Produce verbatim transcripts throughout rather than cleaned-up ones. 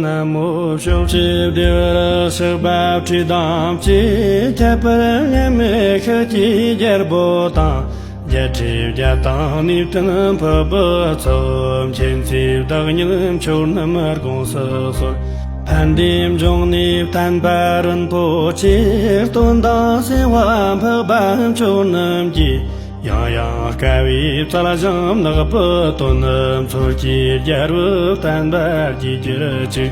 ན་མོ། ཕྱོགས་བཅུའི་བདེ་བར་གཤེགས་པ་ཁྲི་དང་བཅས། ཁྱད་པར་མཉམ་མེད་ཤཱཀྱའི་རྒྱལ་པོ་དང་། རྒྱལ་ཕྲན་བརྒྱ་དང་ནུས་ལྡན་འཕགས་པའི་ཚོགས། མཁྱེན་བརྩེའི་བདག་ཉིད་མཆོག་རྣམས་དགོངས་སུ་གསོལ། ཕན་བདེའི་འབྱུང་གནས་བསྟན་པ་རིན་པོ་ཆེ། སྟོན་དང་གསང་བ་འཕགས་པ་མཆོག་རྣམས་ཀྱིས། ཡང་ཡང་དཀའ་བའི་རྩལ་བྱང་ནག་པོའི་དོན། མཚོ་སྐྱེས་རྒྱལ་པོའི་བསྟན་པ་རྒྱས་གྱུར་ཅིག།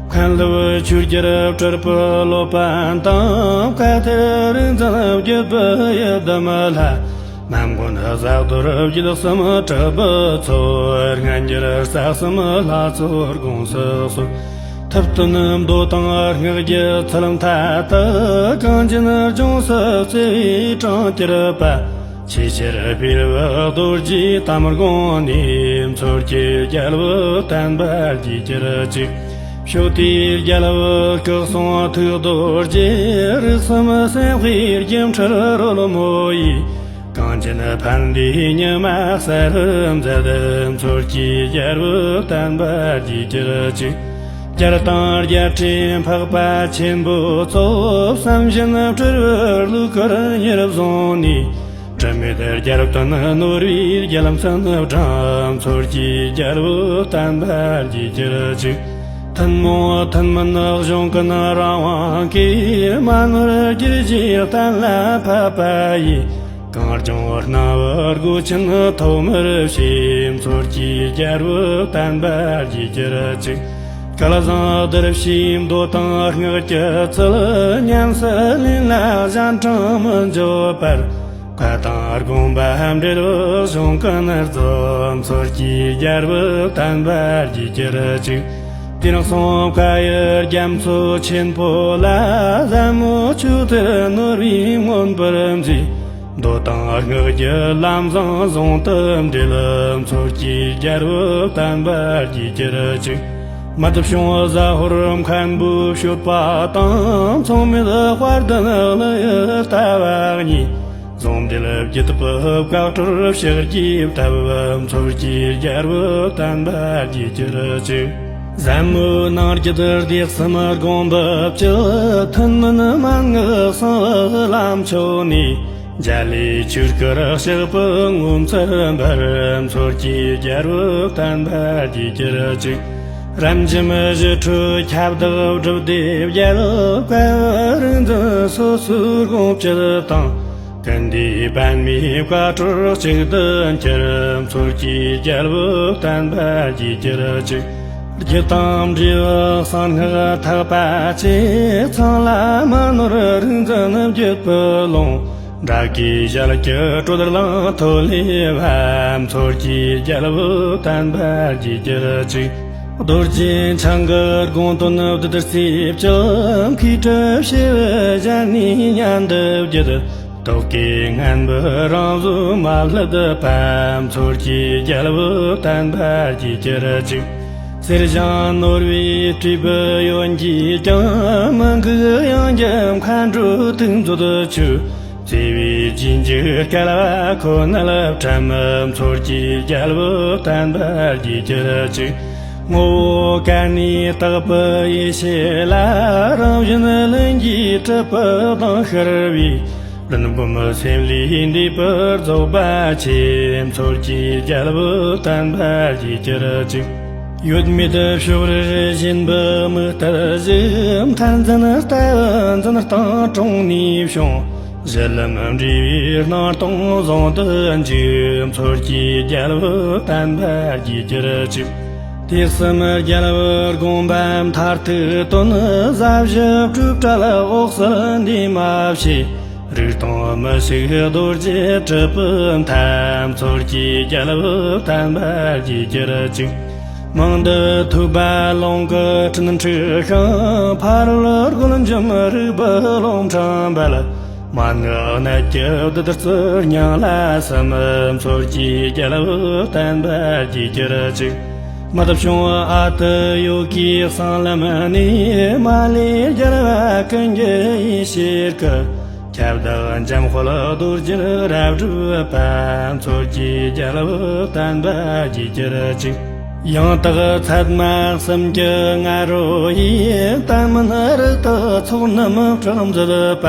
མཁན་སློབ་ཆོས་རྒྱལ་སྤྲུལ་པའི་སློབ་དཔོན་དང་། བཀའ་གཏེར་རིག་འཛིན་བརྒྱུད་པའི་ཡི་དམ་ལྷ། ནམ་མགོན་བཟའ་རྡོར་བརྒྱུད་གསུམ་གྲུབ་པའི་ཚོགས། སྔ་འགྱུར་རྩ་གསུམ་ལྷ་ཚོགས་དགོངས་སུ་གསོལ། ཐུབ་བསྟན་མདོ་དང་སྔགས་ཀྱི་ཚུལ་མཐའ་དག། གངས་ཅན་ལྗོངས་སུ་བརྩེ་བའི་གྲངས་བསྐྱེད་པ། ཆེས་ཆེར་སྤེལ་བའི་རྡོ་རྗེའི་གཏམ་དགོངས་ནས། མཚོ་སྐྱེས་རྒྱལ་པོའི་བསྟན་པ་རྒྱས་གྱུར་ཅིག། ཕྱོགས་དུས་རྒྱལ་པོའི་སྐུ་གསུང་ཐུགས་རྡོ་རྗེ། རིགས་གསུམ་སེམས་དཔའི་སྒྱུ་འཕྲུལ་རོལ་མོ་ཡིས། གངས་ཅན་ཕན་བདེའི་ཉི་མ་གསལ་མཛད། མཚོ་སྐྱེས་རྒྱལ་པོའི་བསྟན་པ་རྒྱས་གྱུར་ཅིག། རྒྱལ་དང་རྒྱལ་ཕྲན་འཕགས་པ་ཆེན་པོའི་ཚོགས། བསམ་བཞིན་སྤྲུལ་པའི་གླུ་གར་ཉེར་བཟུང་ནས། དྲི་མེད་རྒྱལ་དོན་ནོར་བུའི་རྒྱལ་མཚན་བསྒྲེངས། མཚོ་སྐྱེས་རྒྱལ་པོའི་བསྟན་པ་རྒྱས་གྱུར་ཅིག། ཐུན་མོང་ཐུན་མིན་གཞུང་ཀུན་རང་དབང་གིས། མ་ནོར་རྒྱུད་བཞིའི་གཏན་ལ་ཕབ་པ་ཡིས། གངས་ལྗོངས་སྣང་བའི་སྒོ་ཆེན་ཐོགས་མེད་ཕྱེ། མཚོ་སྐྱེས་རྒྱལ་པོའི་བསྟན་པ་རྒྱས་གྱུར་ཅིག། སྐལ་བཟང་གདུལ་བྱའི་མདོ་དང་སྔགས་ཀྱི་ཚུལ། ཉམས་སུ་ལེན་ལ་གཞན་དྲིང་མི་འཇོག་པར། བཀའ་དང་དགོངས་པ་འགྲེལ་བའི་གཞུང་ཀུན་རྫོགས། མཚོ་སྐྱེས་རྒྱལ་པོའི་བསྟན་པ་རྒྱས་གྱུར་ཅིག། དེང་སང་བཀའ་ཡི་རྒྱ་མཚོ་ཆེན་པོ་ལ། ཟབ་མོ་ཆོས་དེར་ནོར་བུའི་མངོན་པར་མཛེས། མདོ་དང་སྔགས་ཀྱི་ལམ་བཟང་ཟུང་དུ་འབྲེལ། མཚོ་སྐྱེས་རྒྱལ་པོའི་བསྟན་པ་རྒྱས་གྱུར་ཅིག། མ་ཏི་བྱུང་ཟ་ཧོར་མཁན་པོའི་སྤྱོད་པ་དང་། མཚུངས་མེད་དཔལ་ལྡན་གླུ་ཡི་ལྟ་བ་གཉིས། ཟུང་འབྲེལ་བརྒྱུད་པའི་བཀའ་གྲོལ་ཕྱག་རྒྱའི་ཐབས། མཚོ་སྐྱེས་རྒྱལ་པོའི་བསྟན་པ་རྒྱས་གྱུར་ཅིག། ཟབ་མོའི་ནང་རྒྱུད་སྡེ་གསུམ་དགོངས་པ་བཅུ། ཐུན་མིན་མན་ངག་གསང་བའི་ལམ་མཆོག་ནས། འཇའ་ལུས་ཆོས་སྐུར་གཤེགས་པའི་ངོ་མཚར་འབར། མཚོ་སྐྱེས་རྒྱལ་པོའི་བསྟན་པ་རྒྱས་གྱུར་ཅིག། རབ་འབྱམས་ཞི་ཁྲོའི་ཁྱབ་བདག་སྒྲུབ་སྡེ་བརྒྱད། བཀའ་བརྒྱུད་རིག་འཛིན་སོ་སོའི་དགོངས་བཅུད་དང་། ཀུན་འདུས་པདྨའི་བཀའ་གྲོལ་གཅིག་ཏུ་གྱུར། མཚོ་སྐྱེས་རྒྱལ་པོའི་བསྟན་པ་རྒྱས་གྱུར་ཅིག། རྒྱུ་དང་འབྲས་བུ་གསང་སྔགས་ཐེག་པ་ཆེ། ཚང་ལ་མ་ནོར་རིག་འཛིན་བརྒྱུད་པའི་ལུང་། དགྲ་བགེགས་ཞལ་གྱི་སྲོད་ལངས་ཐོད་ལས་བབས། མཚོ་སྐྱེས་རྒྱལ་པོའི་བསྟན་པ་རྒྱས་གྱུར་ཅིག། རྡོ་རྗེ་འཆང་གི་དགོངས་དོན་བདུད་རྩིའི་བཅུད། མཁས་གྲུབ་ཞི་བའི་ཞལ་ནས་སྙན་དུ་བརྒྱུད། རྟོག་གེའི་ངན་པ་རང་བཟོས་མ་བསླད་པ། མཚོ་སྐྱེས་རྒྱལ་པོའི་བསྟན་པ་རྒྱས་གྱུར་ཅིག། གསེར་ཞང་ནོར་བུའི་སྤྲུལ་པའི་ཡོན་གྱིས་ཀྱང་། མི་འགུགས་དབྱིངས་ཀྱི་མཁའ་འགྲོའི་ཐུགས་མཛོད་ཆོད། བརྩེ་བའི་རྗེས་འཇུག་སྐལ་བ་ཁོ་ནར་བཀྲམ། མཚོ་སྐྱེས་རྒྱལ་པོའི་བསྟན་པ་རྒྱས་གྱུར་ཅིག། ངོ་བོ་གར་གནས་དག་པའི་ཡེ་ཤེས་ལ། རང་བཞིན་ལྷུན་གྱིས་གྲུབ་པའི་གདངས་ཤར་བའི། ཀུན་སྒོམ་སེམས་ལས་འདས་པའི་རྫོགས་པ་ཆེ། མཚོ་སྐྱེས་རྒྱལ་པོའི་བསྟན་པ་རྒྱས་གྱུར་ཅིག། ཡོད་མེད་ཕྱོགས་རིས་ཞེན་པའི་མུ་སྟེགས་ཞི། མཐར་འཛིན་ལྟ་བུ་འཛིན་སྟངས་དྲུང་ནས་བྱུང་། གཞི་ལམ་འབྲས་བུའི་སྣང་སྟོང་ཟུང་དུ་འཇུག། མཚོ་སྐྱེས་རྒྱལ་པོའི་བསྟན་པ་རྒྱས་གྱུར་ཅིག། དུས་གསུམ་རྒྱལ་པོའི་དགོངས་པ་མཐར་ཐུག་དོན། ཟབ་ཞི་སྤྲོས་བྲལ་འོད་གསལ་འདུས་མ་བྱས། རིག་སྟོང་མི་ཤིགས་རྡོ་རྗེ་གྲུབ་པའི་མཐའ། མཚོ་སྐྱེས་རྒྱལ་པོའི་བསྟན་པ་རྒྱས་གྱུར་ཅིག། མང་འདུས་ཐོས་པ་ལུང་གི་སྤྲིན་འཁྲིགས་ཤིང་། ཕ་རོལ་རྒོད་འཇོམས་རིག་པའི་རླུང་འཕྲང་སྦལ། མན་ངག་གནད་ཀྱི་བདུད་རྩི་སྙིང་ལ་ཟུམ། མཚོ་སྐྱེས་རྒྱལ་པོའི་བསྟན་པ་རྒྱས་གྱུར་ཅིག། མ་ཏི་བྱུང་ཨ་ཏི་ཡོ་གིའི་གསང་ལམ་ནས། མ་ལུས་རྒྱལ་བ་ཀུན་གྱི་ཡེ་ཤེས་སྐུ། ཁྱབ་བདག་འཇམ་དཔལ་རྡོ་རྗེར་རབ་གྲུབ་པ། མཚོ་སྐྱེས་རྒྱལ་པོའི་བསྟན་པ་རྒྱས་གྱུར་ཅིག། ཡང་དག་ཚད་མ་གསུམ་གྱི་ང་རོ་ཡིས། ལྟད་མོ་རི་དྭགས་ཚོགས་རྣམས་སྐྲག་མཛད་པ།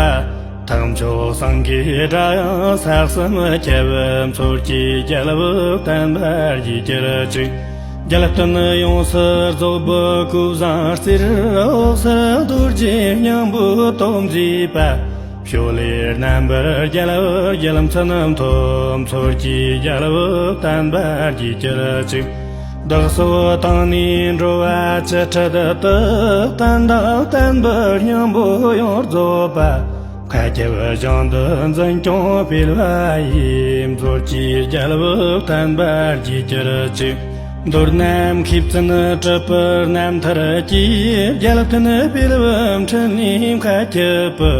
ཐེག་མཆོག་སེང་གེའི་སྒྲ་དབྱངས་ས་གསུམ་ཁྱབ། མཚོ་སྐྱེས་རྒྱལ་པོ་བསྟན་པ་རྒྱས་གྱུར་ཅིག། རྒྱལ་བསྟན་ཡོངས་སུ་རྫོགས་པའི་སྐུ་བཟང་རྩེར། འོད་གསལ་རྡོ་རྗེའི་སྙིང་པོའི་སྟོབས་མཛེས་པ། ཕྱོགས་ལས་རྣམ་པར་རྒྱལ་བའི་རྒྱལ་མཚན་ཐོབ། མཚོ་སྐྱེས་རྒྱལ་པོ་བསྟན་པ་རྒྱས་གྱུར་ཅིག། བདག་སོགས་དང་ནི་འགྲོ་བ་ཅི་འཕྲད་དུ། བསྟན་དང་བསྟན་པའི་སྙིང་པོ་ཡོངས་རྫོགས་པ། མཁའ་ཁྱབ་ཞིང་དུ་འཛིན་སྐྱོང་སྤེལ་བ་ཡི། མཚོ་སྐྱེས་རྒྱལ་པོ་བསྟན་པ་རྒྱས་གྱུར་ཅིག། མདོར་ན་མཁས་བཙུན་གྲུབ་པའི་རྣམ་ཐར་གྱིས། རྒྱལ་བསྟན་སྤེལ་བའི་འཕྲིན་ལས་མཁའ་ཁྱབ་པའི།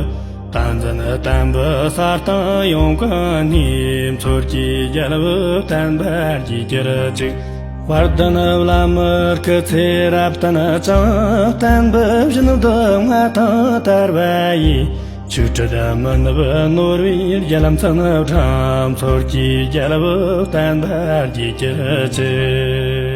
བསྟན་འཛིན་བསྟན་པའི་ས་སྟེང་ཡོངས་ཀུན་གནས། མཚོ་སྐྱེས་རྒྱལ་པོ་བསྟན་པ་རྒྱས་གྱུར་ཅིག། དཔལ་ལྡན་བླ་མའི་སྐུ་ཚེ་རབ་བརྟན་ཅིང་། བསྟན་པའི་བཞིན་དུ་མངའ་ཐང་དར་བ་ཡི། ཆོས་སྲིད་མི་ནུབ་ནོར་བུའི་རྒྱལ་མཚན་བསྒྲེངས། མཚོ་སྐྱེས་རྒྱལ་པོ་བསྟན་པ་རྒྱས་གྱུར་ཅིག།